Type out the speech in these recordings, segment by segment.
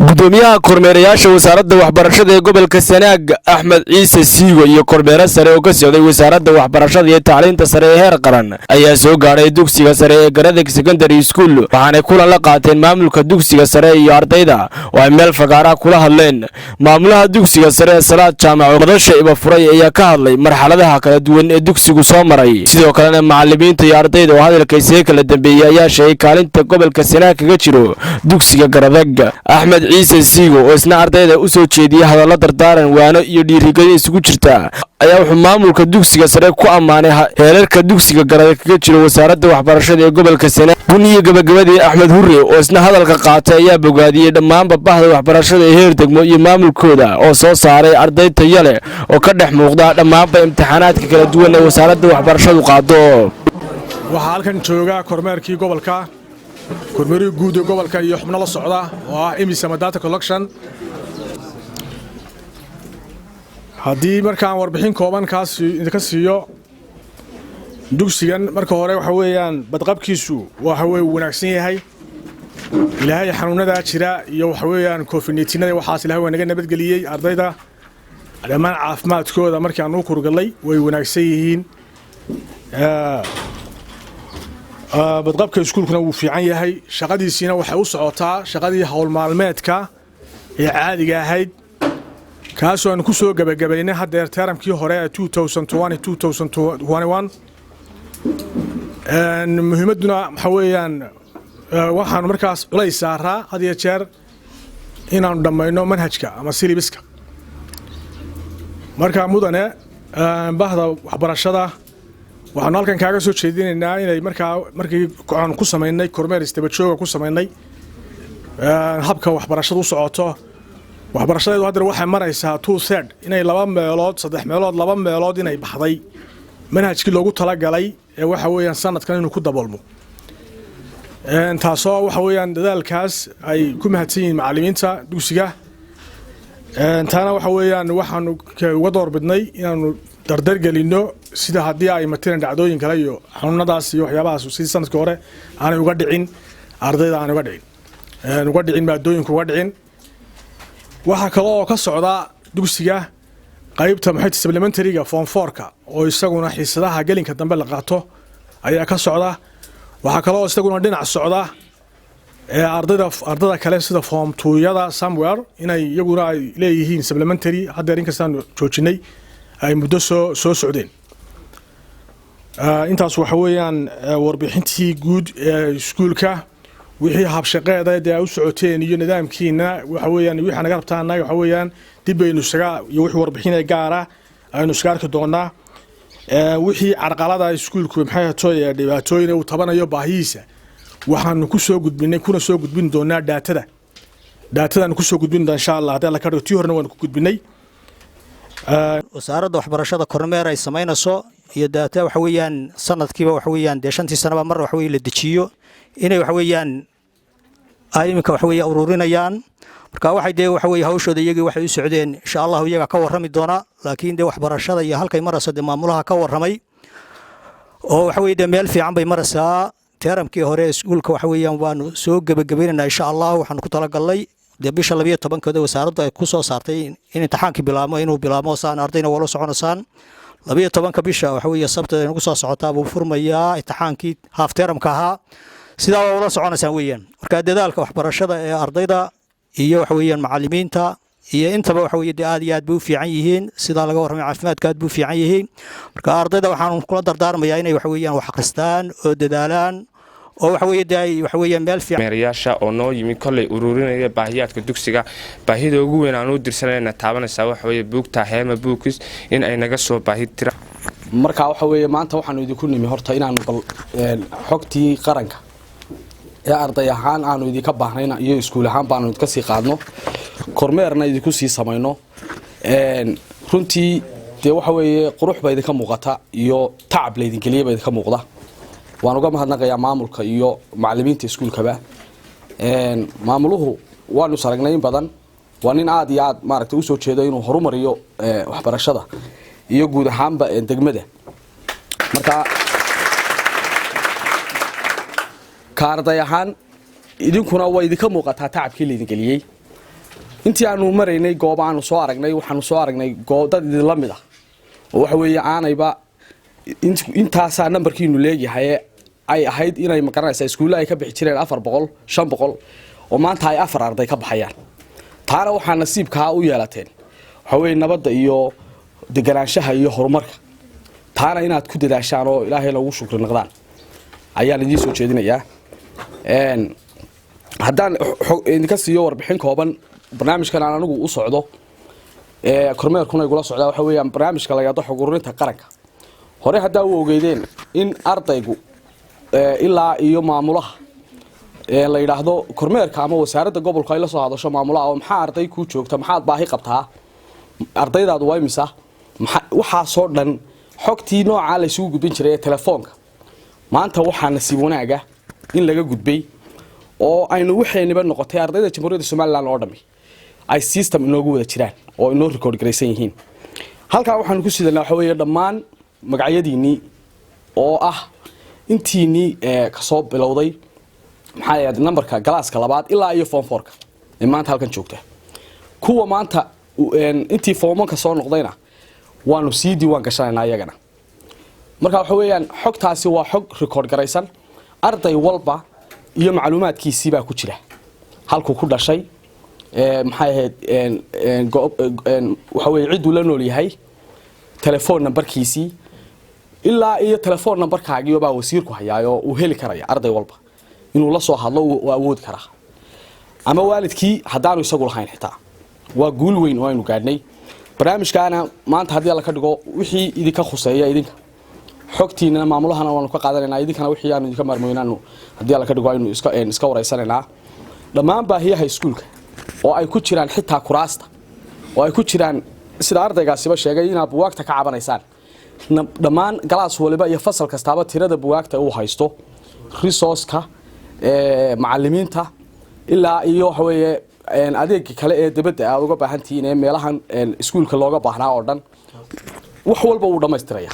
Gudoomiyaha kormeerayaasha Wasaaradda Waxbarashada ee gobolka Sanaag, Axmed Ciise Siigo, iyo kormeero sare oo ka socday Wasaaradda Waxbarashada iyo Tacliinta Sare ee heer qaran ayaa soo gaadhay dugsiga sare ee Garadag Secondary School, waxaanay kulan la qaateen maamulka dugsiga sare iyo ardayda oo ay meel fagaaraha kula hadleen. Maamulaha dugsiga sare ee Salaad Jaamac oo madasha iba furay ayaa ka hadlay marxaladaha kala duwan ee dugsigu soo maray. Sidoo kalena macalimiinta iyo ardayda oo hadalka isaga kala dambeeyey ayaa sheegay kaalinta gobolka Sanaag kaga jiro dugsiga Garadag. Axmed Ciise Siigo oo isna ardayda u soo jeediyey hadallo dardaaran, waano iyo dhiirigelin isugu jirta ayaa wuxuu maamulka dugsiga sare ku ammaanay heerarka dugsiga Garadag kaga jiro Wasaaradda Waxbarashada ee gobolka Sanaag. Gun iyo gabagabadii, Axmed Hure oo isna hadalka qaatay ayaa bogaadiyey dhammaanba bahda waxbarashada ee heer degmo iyo maamulkooda oo soo saaray arday tayo leh oo ka dhex muuqda dhammaanba imtixaanaadka kala duwan ee Wasaaradda Waxbarashadu qaado. Waxaa halkan jooga kormeerkii gobolka, kormeerihii guud ee gobolka iyo xubno la socda oo ah EMIS ama data collection. Haddii markaan warbixin kooban kaas idinka siiyo dugsigan, marka hore waxa weeyaan badqabkiisu waxa weye wanaagsan yahay. Ilaahay xanuunadaa jira iyo waxa weeyaan COVID-19-nada waxaas Ilahay waa naga nabadgeliyey. Ardayda dhammaan caafimaadkooda markii aan u kurgallay way wanaagsan yihiin. Badqabka iskuulkuna wuu fiican yahay. Shaqadiisiina waxay u socotaa shaqadii howlmaalmeedka ee caadiga ahayd, kaasoo aanu ku soo gebagabaynay haddeer teramkii hore ee 2020. Muhiimadduna waxaa weeyaan waxaanu markaas culays saaraa had iyo jeer inaanu dhammayno manhajka ama syllabus-ka. Marka mudane, bahda waxbarashada waxaanu halkan kaaga soo jeedinaynaa inay markaa markii aanu ku samaynay kormeer isdabajooga ku samaynay habka waxbarashadu u socoto, waxbarashadeedu haddana waxay maraysaa 2/3, inay laba meelood, saddex meelood laba meelood inay baxday manhajkii loogu talagalay ee waxa weeyaan sanadkan inuu ku daboolmo, taasoo waxa weeyaan dadaalkaas ay ku mahadsan yihiin macallimiinta dugsiga. Taana waxa weeyaan waxaanu uga doorbidnay inaanu dardargelinno sida haddii ay matalan dhacdooyin kale iyo xanuunadaas iyo waxyaabahaas sidii sanadkii hore aanay uga dhicin ardayda, aanay uga dhicin maadooyinka uga dhicin. Waxaa kale oo ka socda dugsiga qaybta maxay supplementary-ga form four-ka oo isaguna xiisadaha gelinka dambe la qaato ayaa ka socda. Waxaa kale oo isaguna dhinac socda ee ardayda kale sida form two-yada somewhere inay iyaguna ay leeyihiin supplementary. Haddeer inkastaan joojinay ay muddo soo socdeen. Intaas waxa weeyaan warbixintii guud ee iskuulka. Wixii habshaqeeda dee ay u socoteen iyo nidaamkiina waxa weeyaan wixii naga rabtaana waxa weeyaan dib baynu isaga iyo wixii warbixin gaara aynu iska arki doonaa. Wixii carqalada iskuulku maxay hatoy ee dhibaatooyin uu tabanayo baahihiisa waxaanu ku soo gudbinay kuna soo gudbin doonaa data-danu ku soo gudbin doonaa, insha Allah, haddii Alla ka dhigo. Tii horena waanu ku gudbinay. Wasaaradda Waxbarashada kormeer ay samaynayso iyo data waxa weeyaan sanadkiiba waxa weeyaan dee shantii sanaba mar waxa weye la dejiyo inay waxa weeyaan ay iminka waxa weeye ururinayaan. Marka waxay dee waxa weeye hawshooda iyagii waxay u socdeen, insha Allahu, iyaga ka warrami doona. Laakiin dee waxbarashada iyo halkay marayso dee maamulaha ka warramay oo waxa weye dee meel fiican bay maraysaa. Teramkii hore iskuulka waxa weeyaan waanu soo gebagabaynaynaa, insha Allah. Waxaanu ku talagalnay dee bisha 12-keeda wasaaraddu ay ku soo saartay in imtixaankii bilaabmo, inuu bilaabmo saan ardayna wala soconaysaan. 12-ka bisha, waxa weeye Sabtida nagu soo socotaa, buu furmayaa imtixaankii half term-ka ahaa. Sidaa waa ula soconaysaan weeyaan. Marka dadaalka waxbarashada ee ardayda iyo waxa weeyaan macallimiinta iyo intaba waxa weeye dee aad iyo aad bay u fiican yihiin. Sidaa laga warramay, caafimaadka aad buu u fiican yihiin. Marka ardayda waxaan kula dardaarmayaa inay waxa weeyaan wax akhristaan oo dadaalaan oo waxa weeye dee ay waxa weeyaan meel fiican. Meerayaasha oo noo yimi kolley ururinaya baahiyaadka dugsiga, baahida ugu weyn aan u dirsanayna taabanaysaa waxa weeye buugta Heema Books in ay naga soo baahi tira. Marka waxa weeye maanta waxaanu idinku nimi horta inaanu bal xogtii qaranka ee arday ahaan aanu idinka baahnayna iyo iskuul ahaan baanu idinka sii qaadno, kormeerna idinku sii samayno. Runtii dee waxa weeye qurux ba idinka muuqata iyo tacab laydin geliyay ba idinka muuqda. Waan uga mahadnaqayaa maamulka iyo macallimiinta iskuulkaba. Maamuluhu waanu is aragnay in badan, waa nin aad iyo aad maaragtay usoo jeedo inuu horumariyo waxbarashada iyo guud ahaanba degmada. Marka ka arday ahaan idinkuna way idinka muuqataa tacabkii laydin geliyey. Intii aanu maraynay gooba aanu soo aragnay, waxaanu soo aragnay dad idinla mid ah oo waxa weeye aanayba intaasaa nambarkiinu leegyahay ay ahayd inay magaranaysaa iskuulla ay ka bixi jireen 400, 500, oo maanta ay afar arday ka baxayaan. Taana waxaa nasiibkaa u yeelateen waxa weye nabadda iyo deganaanshaha iyo horumarka. Taana inaad ku dadaashaan oo Ilaahay loogu shukri noqdaan ayaan idiin soo jeedinayaa. Haddaan idinka siiyo warbixin kooban barnaamijkan aan anigu u socdo, kormeerkuna igula socdaa, waxa weeyaan barnaamijka la yidhahdo xog ururinta qaranka. Hore haddaa u ogeydeen in ardaygu ilaa iyo maamulaha la yidhaahdo kormeerka ama wasaaradda gobolku ay la soo hadasho maamulaha oo maxaa arday kuu joogta, maxaad baahi qabtaa, ardaydaadu waa imisa, waxaasoo dhan xogtii noocaa la isugu gudbin jiray ee telefoonka, maanta waxaa nasiib wanaaga in laga gudbay oo aynu waxayniba noqotay ardayda Jamhuuriyadda Somaliland oo dhami ay system inoogu wada jiraan oo inoo record garaysan yihiin. Halkaa waxaanu ku sidanaa waxa weeye dhammaan magacyadiinnii oo ah intiinii kasoo bilowday, maxaa ahayd, nambarka galaaska labaad ilaa iyo form fourka ee maanta halkan joogta. Kuwa maanta intii form one-ka soo noqdayna waanu sii diiwaan gashanaynaa iyagana. Marka waxa weeyaan xogtaasi waa xog record garaysan, arday walba iyo macluumaadkiisii baa ku jira, halkuu ku dhashay, maxay ahayd, waxa weye cidduu la nool yahay, telefoon nambarkiisii, ilaa iyo telefoon nambarkaagiyo baa wasiirku hayaayoo uu heli karaya. Arday walba inuu la soo hadlo uu awoodi karaa, ama waalidkii haddaanu isagu lahayn xitaa. Waa guul weyn oo aynu gaadhnay. Barnaamijkaana maanta haddii Alla ka dhigo, wixii idinka khuseeya idinka xogtiinana maamulahana waanu ka qaadanaynaa, idinkana wixii aanu idinka maarmoynaanu haddii Alla ka dhigo aynu iska wareysanaynaa. Dhammaan baahiyaha iskuulka oo ay ku jiraan xitaa kuraasta, oo ay ku jiraan sida ardaygaasiba sheegay inaad buwaagta ka cabanaysaan, dhammaan galaas waliba iyo fasal kastaaba tirada buwaagta uu haysto, resourceka, macalimiinta, ilaa iyo waxa weeye adeega kale ee dibadda aad uga baahan tihiin ee meelahan iskuulka looga baahnaa oo dhan, wax walba wuu dhammaystiraya.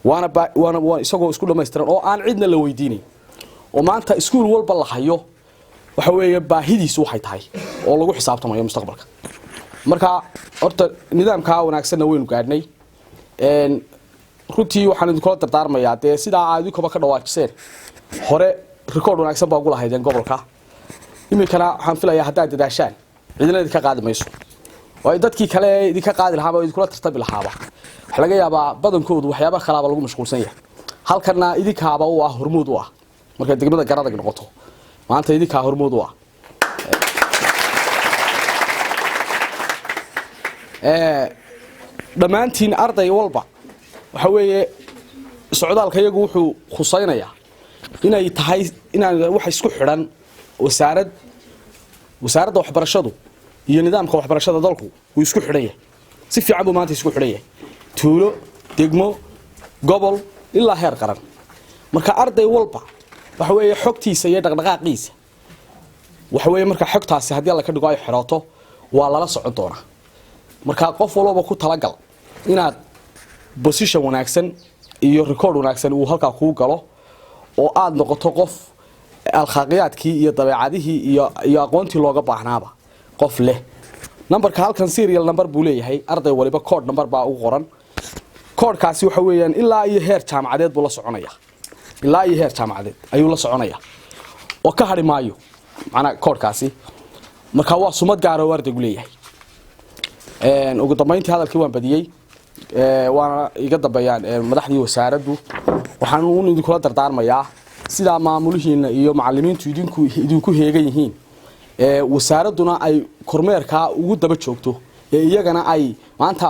Waana waa isagoo isku dhammaystiran oo aan cidna la weydiinayn, oo maanta iskuul walba la hayo waxa weeye baahidiisu waxay tahay oo lagu xisaabtamayo mustaqbalka. Marka horta nidaamkaa wanaagsanna waynu gaadhnay. Runtii waxaan idinkula dardaarmayaa, dee sidaa aad idinkuba ka dhawaajiseen, hore record wanaagsan baa ugu lahaydeen gobolka, iminkana waxaan filayaa haddaad dadaashaan cidina idinka qaadi mayso. Waayo dadkii kale ee idinka qaadi lahaaba oo idinkula tartami lahaaba waxaa laga yaabaa badankoodu waxyaaba kalaaba lagu mashquulsan yahay. Halkana idinkaaba u ah hormuud u ah. Markay degmada Garadag noqoto maanta idinkaa hormuud u ah. Dhammaantiin arday walba waxa weeye socdaalka iyagu wuxuu khusaynayaa inay tahay inaan wax isku xidhan wasaaradda waxbarashadu iyo nidaamka waxbarashada dalku wuu isku xidhan yahay. Si fiican buu maanta isku xidhan yahay, tuulo, degmo, gobol ilaa heer qaran. Marka arday walba waxa weeye xogtiisa iyo dhaqdhaqaaqiisa waxa weeye marka xogtaasi haddii Alla ka dhigo ay xidhooto waa lala socon doonaa. Marka qof walbaba ku talagal inaad position wanaagsan iyo record wanaagsan uu halkaa kuu galo oo aad noqoto qof alkhaaqiyaadkii iyo dabeecadihii iyo aqoontii looga baahnaaba qof leh. Numberka halkan serial number buu leeyahay, arday waliba code number baa ugu qoran. Koodhkaasi waxa weeyaan ilaa iyo heer jaamacadeed buu la soconaya, ilaa iyo heer jaamacadeed ayuu la soconaya oo ka hadhi maayo macnaa koodhkaasi. Marka waa sumad gaara oo ardaygu leeyahay. Ugu dambeyntii hadalkii waan badiyey, waana iga dambeeyaan madaxdii wasaaraddu. Waxaan uun idinkula dardaarmayaa sidaa maamulihiina iyo macalimiintu idinku heegan yihiin, wasaaradduna ay kormeerkaa ugu daba joogto ee iyagana ay maanta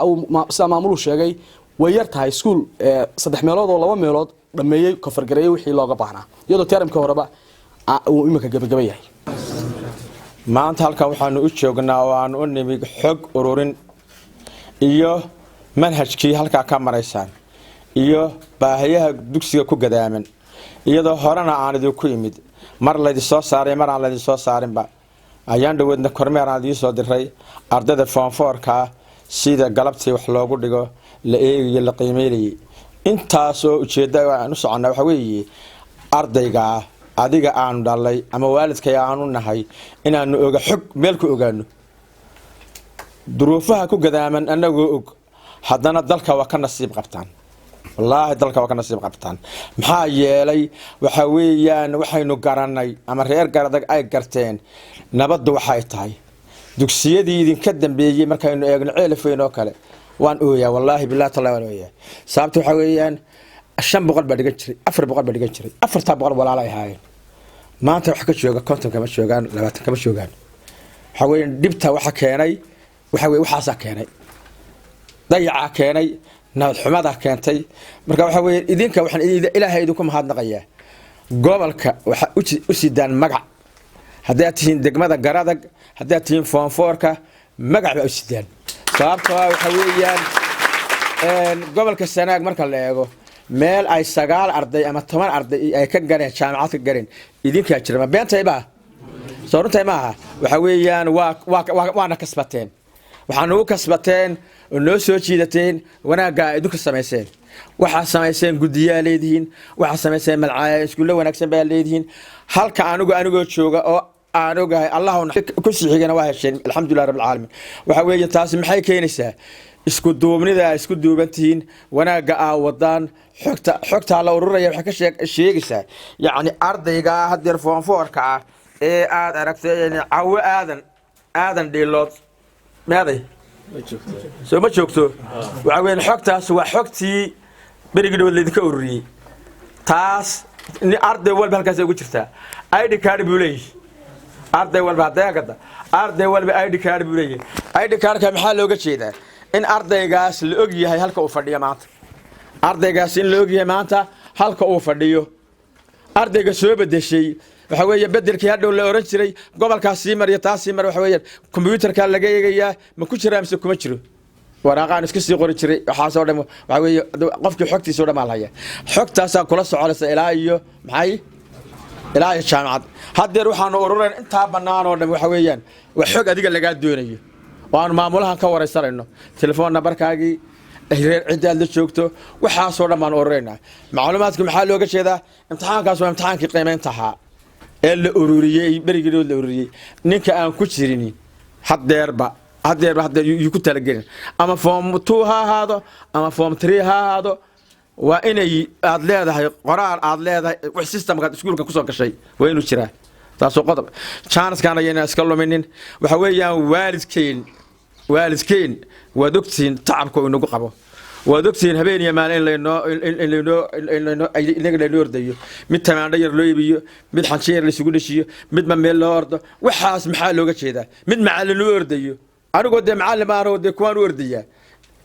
sidaa maamuluhu sheegay way yar tahay iskuul saddex meelood oo laba meelood dhameeyey kofargareeyey wixii looga baahnaa, iyadoo teramkii horeba uu iminka gebagaba yahay. Maanta halkan waxaanu u joognaa oo aanu u nimi xog ururin iyo manhajkii halkaa ka maraysaan iyo baahiyaha dugsiga ku gadaaman, iyadoo horena aan idinku imid mar laydin soo saaray, mar aan laydin soo saarinba. Ayaan dhaweedna kormeer aan idiin soo diray ardayda form fourkaa sida galabtii wax loogu dhigo la eegayo, la qiimeynayay. Intaasoo ujeedda aan u soconnaa waxa weeye ardaygaa adiga aanu dhalay ama waalidkay aanu nahay inaanu oga xog meel ku ogaano. Duruufaha ku gadaaman annagoo og, haddana dalka waa ka nasiib qabtaan. Wallaahi, dalka waa ka nasiib qabtaan. Maxaa yeelay, waxa weeyaan waxaynu garannay ama reer Garadag ay garteen nabaddu waxay tahay. Dugsiyadii idinka dambeeyey markaynu eegno, Ceelafweyn oo kale, waan ooyaa, wallaahi, billahi, tallahi, waan ooyaa. Sababta waxaa weeyaan 500 baa dhigan jiray, 400 baa dhigan jiray, 400 walaalo ay ahaayeen. Maanta wax ka jooga 50 kama joogaan, 20 kama joogaan. Waxaa weeyaan dhibta waxa keenay, waxa weye waxaasaa keenay, dayacaa keenay, nabad xumadaa keentay. Marka waxa weeye idinka waxaan Ilaahay idinku mahadnaqayaa. Gobolka waxaa u sidaan magac. Haddaad tihiin degmada Garadag, haddaad tihiin foonfoorka, magac baa u sidaan. Sababtoo ah waxa weeyaan gobolka Sanaag marka la eego, meel ay sagaal arday ama 10 arday ay ka galeen jaamacad ka galeen idinkaa jira. Ma beentayba soo runtay maaha? Waxa weeyaan waa waana kasbateen. Waxaa nagu kasbateen oo noo soo jiidateen wanaaggaa idinku samayseen. Waxaa samayseen guddiyaa leedihiin, waxaa samayseen malcaaya, iskuulle wanaagsan baa leedihiin. Halka anigu anigoo jooga oo aan ogahay, Allah ku sii xigana waa hesheen. Alxamdulilah rabbil caalamiin. Waxa weeye taasi maxay keenaysaa? Isku duubnida aa isku duuban tihiin, wanaagga aa wadaan, xogtaa la ururaya waxay ka sheegaysaa, yacni ardayga haddeer form fourka ah ee aad aragtay, Cawo Aadan, Aadan Dhiilood, meeday soo ma joogto? Waxa weeyaan xogtaas waa xogtii berigii dhawood laydinka ururiyey. Taas arday walba halkaas ugu jirtaa. ID card buu leeyahay arday walba. Hadda arday walba ID card buu leeyahay. ID cardka maxaa looga jeedaa? In ardaygaas la og yahay halka uu fadhiyo maanta, ardaygaas in la og yahay maanta halka uu fadhiyo. Ardayga soo bedeshay, waxa weeye bedelkii hadhow la oran jiray gobolkaas sii mariyo, taas sii mar, waxa weeyaan kombiyuutarkaa laga eegayaa, ma ku jiraa mise kuma jiro. Waraaqaan iska sii qori jiray, waxaasoo dhan waxa weeye qofkii xogtiisa o dhan baa la hayaa. Xogtaasaa kula soconaysa ilaa iyo maxay, ilaa iyo jaamacad. Haddeer waxaanu ururayn intaa bannaan oo dhan, waxa weeyaan waa xog adiga lagaa doonayo oo aanu maamulahan ka waraysanayno, telefoon nambarkaagii, reer cidda aad la joogto, waxaasoo dhan baanu ururaynaa. Macluumaadka maxaa looga jeedaa? Imtixaankaas waa imtixaankii qiimaynta ahaa ee la ururiyey, berigii la ururiyey. Ninka aan ku jirin haddeerba haddeer yuu ku talagelin, ama form 2 ha ahaado ama form 3 ha ahaado, waa inay aad leedahay qoraal aad leedahay, wax systemkaad iskuulka kusoo gashay waa inuu jiraa. Taasoo qodob jaaniskan ayayna iska luminin. Waxa weeyaan waalidkeen waad ogtihiin tacabka uu inagu qabo. Waad ogtihiin habeen iyo maalin in laynoo inaga laynoo ordayo, mid tamaandho yar loo iibiyo, mid xansho yar laysugu dheshiyo, midba meel loo ordo. Waxaas maxaa looga jeedaa? Mid macallin u ordayo, anigoo dee macallin baanoo dee kuwaan u ordayaa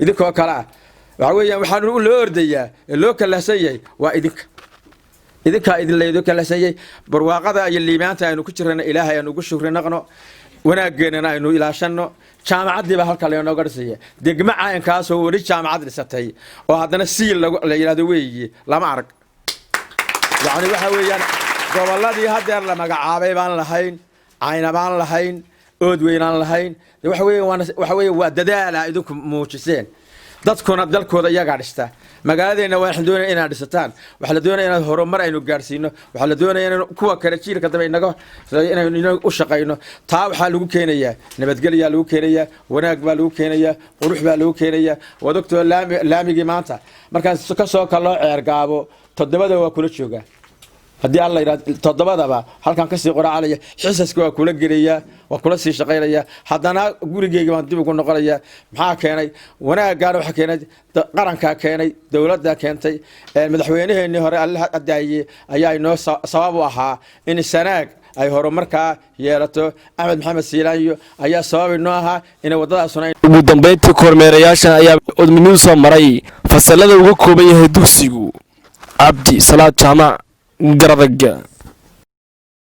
idinkoo kale ah. Waxa weeyaan waxaan loo ordayaa ee loo kalahsan yahay waa idinka, idinkaa idin laydoo kalahsan yahay. Barwaaqada iyo liibaanta aynu ku jirana Ilaahay aynu ugu shukri naqno, wanaageennana aynu ilaashanno. Jaamacaddii baa halka laynooga dhisaya. Degmo caynkaasoo weli jaamacad dhisatay oo haddana siil la yidhahdo weeye lama arag. Yacni waxa weeyaan gobolladii haddeer la magacaabay baan lahayn, Cayna baan lahayn, Ood Weynaan lahayn. De waxa weeye waxa weeye waa dadaala idinku muujiseen. Dadkuna dalkooda iyagaa dhista. Magaaladeenna waxaan doonaya inaad dhisataan, waxaa la doonaya inaad horumar aynu gaadhsiino, waxaa la doonaya inaynu kuwa kale jiilka dambe inaga inaynu inaga u shaqayno. Taa waxaa lagu keenayaa nabadgelyaa lagu keenayaa, wanaag baa lagu keenayaa, qurux baa lagu keenayaa. Waad ogtoo laamigii maanta markaan kasoo kaloo Ceergaabo, 7da waa kula joogaa. Haddii Alla yidhahdo, 7daba halkan kasii qoraacalaya, xisaska waa kula gelayaa, waa kula sii shaqaynayaa, haddana gurigeyga baan dib ugu noqonayaa. Maxaa keenay wanaaggaana? Waxaa keenay qarankaa keenay, dowladda keentay. Madaxweyneheenii hore, Alle adaaye, ayaa inoo sabab u ahaa in Sanaag ay horumarkaa yeelato. Axmed Maxamed Siilaanyo ayaa sabab inoo ahaa inay waddadaasuna Ugu dambeyntii, kormeerayaashan ayaa odminidu soo maray fasalada uga kooban yahay dugsigu. Cabdi Salaad Jaamac, Garadag.